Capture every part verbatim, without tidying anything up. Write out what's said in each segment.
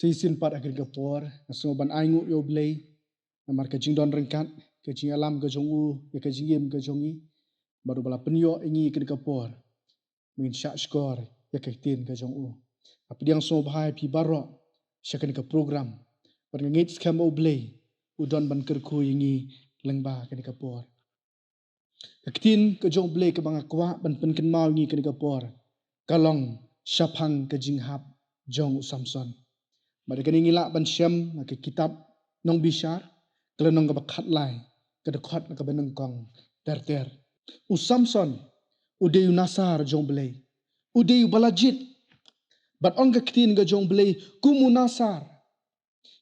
Te shisien pat ha kane ka por nga sngew ban ai nguh ïa U Blei namar ka jingdon ryngkat, ka jingïalam ka jong u ïa ka jingim ka jong ngi, bad uba la pynïoh ïa ngi ha kane ka por ba ngin shah shkor ïa ka ktien ka jong u. Nga pdiang sngewbha ïa phi baroh sha kane ka program, bad nga ngeit skhem ba U Blei u don ban kyrkhu ïa ngi lyngba kane ka por. Ka ktien ka jong U Blei kaba nga kwah ban pynkynmaw ïa ngi kane ka por ka long shaphang ka jinghap jong u Samson. Bad ha kane ngi lah ban shem na ka kitab Nongbishar, ka lynnong kaba khatlai, ka dkhot na kaba nyngkong ter ter. U Samson u dei u nasar jong U Blei, u dei uba la jied. Bad ong ka ktien ka jong U Blei, kum u nasar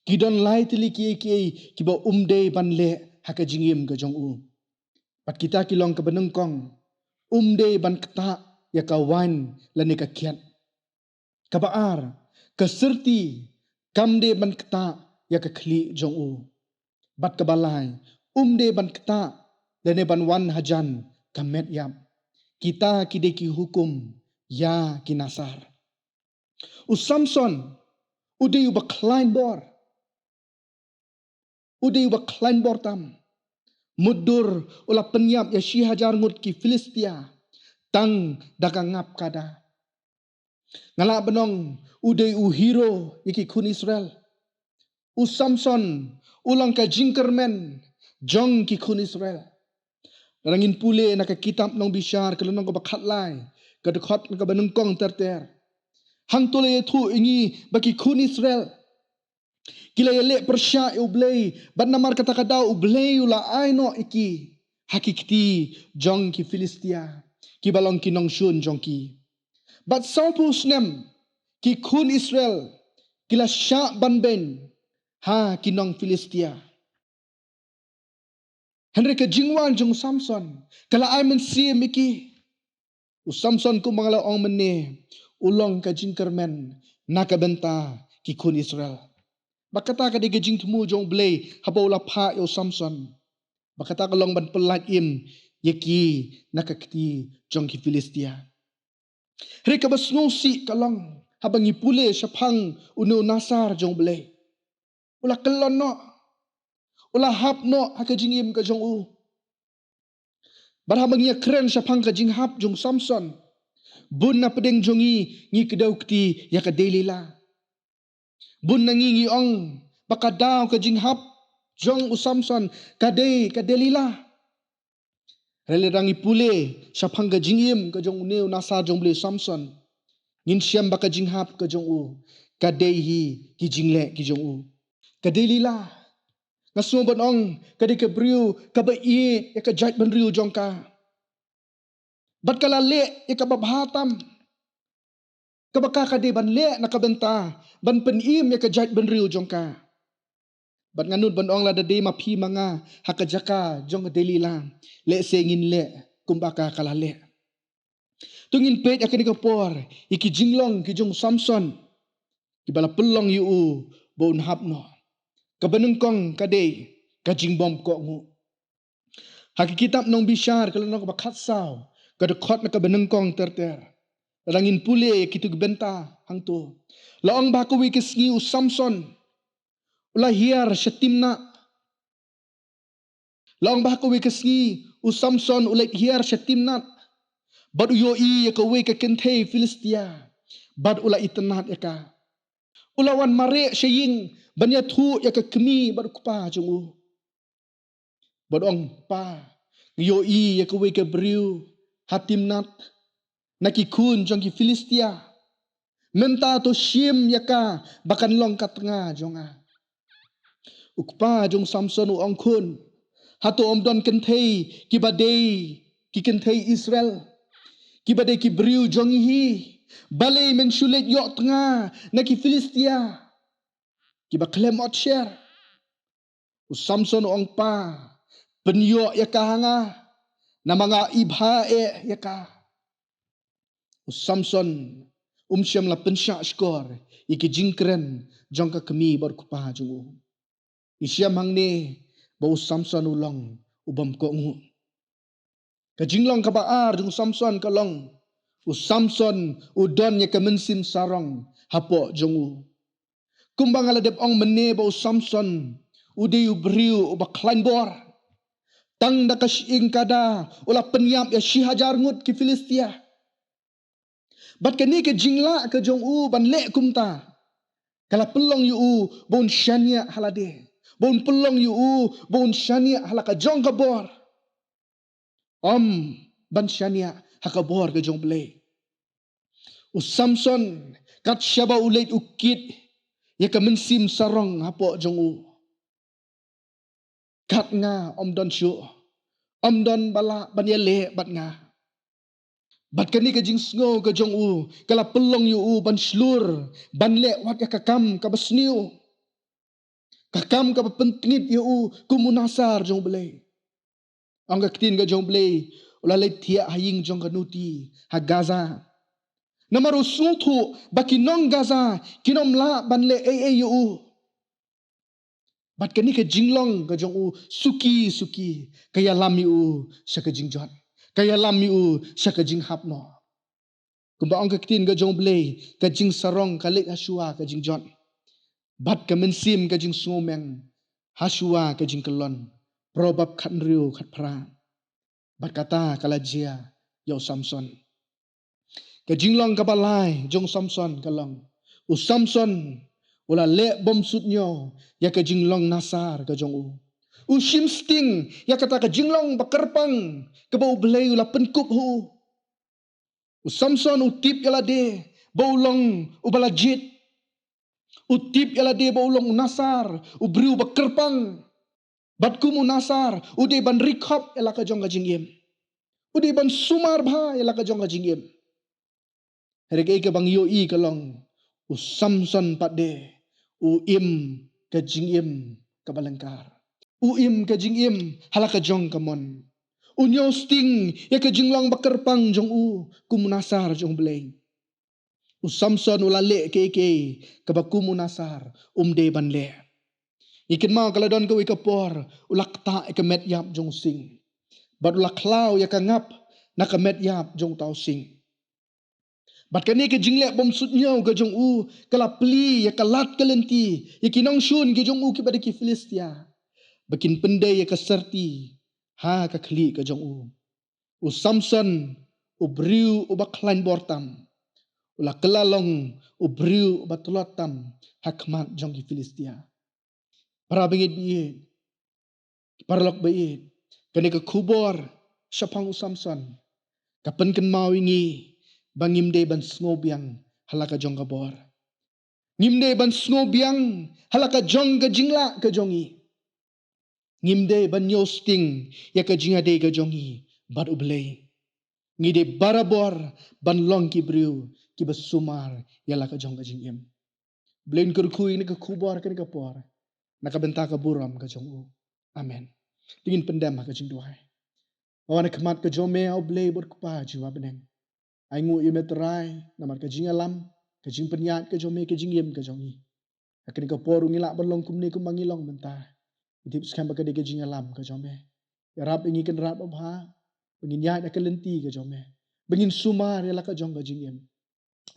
ki don lai tylli kiei kiei kiba um dei ban leh ha ka jingim ka jong u. Bad kita ki long: kaba nyngkong, um dei ban ktah ïa ka wain lane ka kiad. Kaba ar, ka syrti kam dei ban ktah ïa ka khlieh jong u. Bad kaba lai, um dei ban ktah lane ban wan hajan ka met ïap. Kita ki dei ki hukum ïa ki nasar. U Samson u dei uba khlaiñ bor. U dei uba khlaiñ bor tam. Mutdur u la pynïap ïa shi hajar ngut ki Philistia tang da ka ngap kada. Nga lah ban ong u dei u hero ïa ki khun Israel. U Samson u long ka jingkyrmen jong ki khun Israel. Lada ngin pule na ka kitab Nongbishar, ka lynnong kaba khatlai, ka dkhot na kaba nyngkong ter ter, hangto la ïathuh ïa ngi ba ki khun Israel ki la ïaleh pyrshah ïa U Blei, bad namar kata ka daw U Blei u la ai noh ïa ki ha ki kti jong ki Philistia, kiba long ki nongshun jong ki. Bad sawphew snem ki khun Israel ki la shah ban beiñ ha ki nong Philistia. Hynrei ka jingwan jong u Samson ka la ai mynsiem ïa ki. U Samson, kumba nga la ong mynne, u long ka jingkyrmen na ka bynta ki khun Israel. Bad kata ka dei ka jingthmu jong U Blei haba u la phah ïa u Samson. Bad kata ka long ban pyllait im ïa ki na ka kti jong ki Philistia. Hynrei kaba sngewsih ka long, haba ngi pule shaphang une u nasar jong U Blei, u la kyllon noh, u la hap noh ha ka jingim ka jong u. Bad haba ngi ïakren shaphang ka jinghap jong u Samson, bun na pdeng jong ngi ngi kdew kti ïa ka Delila. Bun na ngi ngi ong ba ka daw ka jinghap jong u Samson ka dei ka Delila. Hynrei lada ngi pule shaphang ka jingim ka jong une u nasar jong U Blei, u Samson, ngin shem ba ka jinghap ka jong u ka dei hi ki jingleh ki jong u. Ka Delila, nga sngew ban ong, ka dei ka briew kaba ïeit ïa ka jaitbynriew jong ka. Bad ka la leh ïa kaba bha tam, kaba ka ka dei ban leh na ka bynta ban pynim ïa ka jaitbynriew jong ka. Bad nga nud ban ong, lada dei ma phi ma nga ha ka jaka jong ka Delila, lehse ngin leh kumba ka ka la leh. To ngin peit ha kane ka por ïa ki jinglong ki jong u Samson kiba la pynlong ïa u ba un hap noh. Kaba nyngkong ka dei ka jingbym kohnguh. Ha ka kitab Nongbishar, ka lynnong kaba khatsaw, ka dkhot na kaba nyngkong ter ter, lada ngin pule ïa kito ki bynta hangto, la ong ba ha kawei ka sngi u Samson u la hiar sha Timnat. La ong ba ha kawei ka sngi u Samson u leit hiar sha Timnat, bad u ïohi ïa kawei ka kynthei Philistia, bad u la itynnad ïa ka. U la wan mareh sha ïing ban ïathuh ïa ka kmie bad u kpa jong u. Bad u ong, "Pa, nga ïohi ïa kawei ka briew ha Timnat na ki khun jong ki Philistia. Mynta to shim ïa ka ba kan long ka tnga jong nga." U kpa jong u Samson u ong, "Khun, hato ym don kynthei kiba dei ki kynthei Israel, kiba dei ki briew jong ngi hi? Balei men shu leit ïoh tnga na ki Philistia kiba khlem ot sher?" U Samson u ong, "Pa, pynïoh ïa ka ha nga, namar nga ibha eh ïa ka." U Samson um shym la pynshah shkor ïa ki jingkren jong ka kmie bad u kpa jong u. Ngi shem hangne ba u Samson u long u bym kohnguh. Ka jinglong kaba ar jong u Samson ka long, u Samson u don ïa ka mynsiem sarong hapoh jong u. Kumba nga la dep ong mynne ba u Samson u dei u briew uba khlaiñ bor. Tang da ka shyieng kada u la pynïap ïa shi hajar ngut ki Philistia. Bad kane ka jinglah ka jong u ban leh kumta ka la pynlong ïa u ba un shaniah ha lade, ba un pynlong ïa u ba un shaniah ha la ka jong ka bor. Ym ban shaniah ha ka bor ka jong U Blei. U Samson, kat shaba u leit u kit ïa ka mynsiem sarong hapoh jong u. Kat nga ym don shuh, ym don ba lah ban ïaleh bad nga. Bad kane ka jingsngew ka jong u ka la pynlong ïa u ban shlur, ban leh wat ïa ka kam kaba sniew, ka kam kaba pyntngit ïa u kum u nasar jong U Blei. Ong ka ktien ka jong U Blei, u la leit thiah ha ïing jong ka nuti ha Gaza. Namar u sngewthuh ba ki nong Gaza kin ym lah ban leh ei ei ïa u. Bad kane ka jinglong ka jong u suki suki ka ïalam ïa u sha ka jingjot, ka ïalam ïa u sha ka jinghap noh. Kumba ong ka ktien ka jong U Blei, ka jingsarong ka leit hashwa ka jingjot, bad ka mynsiem ka jingsngewmeng hashwa ka jingkyllon. Proverb khathynriew khatphra. Bad kata ka la jia ïa u Samson. Ka jinglong kaba lai jong u Samson ka long, u Samson u la leh bymsuidñiew ïa ka jinglong nasar ka jong u. U shim sting ïa kata ka jinglong ba kyrpang kaba U Blei u la pynkup ha u. U Samson u tip ïa lade ba u long uba la jied. U tip ïa lade ba u long u nasar, u briew ba kyrpang. Bad kum u nasar u dei ban rikhop ïa la ka jong ka jingim. U dei ban sumar bha ïa la ka jong ka jingim. Hynrei kaei kaba ngi ïohi ka long, u Samson pat de u im ka jingim kaba lyngkar. U im ka jingim ha la ka jong ka mon. U ñiew sting ïa ka jinglong ba kyrpang jong u kum u nasar jong U Blei. U Samson u la leh kaei kaei kaba kum u nasar um dei ban leh. Ngi kynmaw ka la don kawei ka por u la ktah ïa ka met ïap jong u sing, bad u la khlaw ïa ka ngap na ka met ïap jong uta u sing. Bad kane ka jingleh bymsuidñiew ka jong u ka la plie ïa ka lad ka lynti ïa ki nongshun ki jong u kiba dei ki Philistia, ba kin pyndei ïa ka syrti ha ka khlieh ka jong u. U Samson, u briew uba khlaiñ bor tam, u la kylla long u briew uba tlot tam ha khmat jong ki Philistia. Para bangeit baieit, paralok baieit, kane ka khubor shaphang u Samson ka pynkynmaw ïa ngi ba ngim dei ban sngew biang ha la ka jong ka bor. Ngim dei ban sngew biang ha la ka jong ka jinglah ka jong ngi. Ngim dei ban ñiew sting ïa ka jingïadei ka jong ngi bad U Blei. Ngi dei barabor ban long ki briew kiba sumar ïa la ka jong ka jingim. Blei un kyrkhu ïa kane ka khubor kane ka por na ka bynta ka burom ka jong u. Amen. To ngin pyndem ha ka jingduwai. Wan ha khmat ka jong me, A Blei bad Kpa jong ngi ba ha bneng. Ai nguh ïa me Trai namar ka jingïalam, ka jingpynïaid ka jong me, ka jingim ka jong ngi. Ha kane ka por ruh ngi lah ban long kumne kumba ngi long mynta. Ngi tip skhem ba ka dei ka jingïalam ka jong me. Ïarap ïa ngi Kynrad babha, ba ngin ïaid ha ka lynti ka jong me, ba ngin sumar ïa la ka jong ka jingim,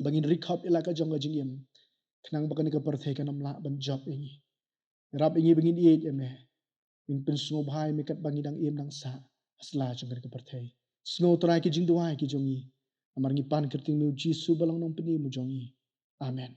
ba ngin rikhop ïa la ka jong ka jingim, khnang ba kane ka pyrthei kan ym lah ban jop ïa ngi. Ïarap ïa ngi ba ngin ïeit ïa me, ngin pynsngewbha ïa me katba ngi dang im dang sah ha sla jong kane ka pyrthei. Sngew Trai ki jingduwai ki jong ngi, namar ngi pan kyrteng me U Jisu ba long Nongpynim u jong ngi. Amen.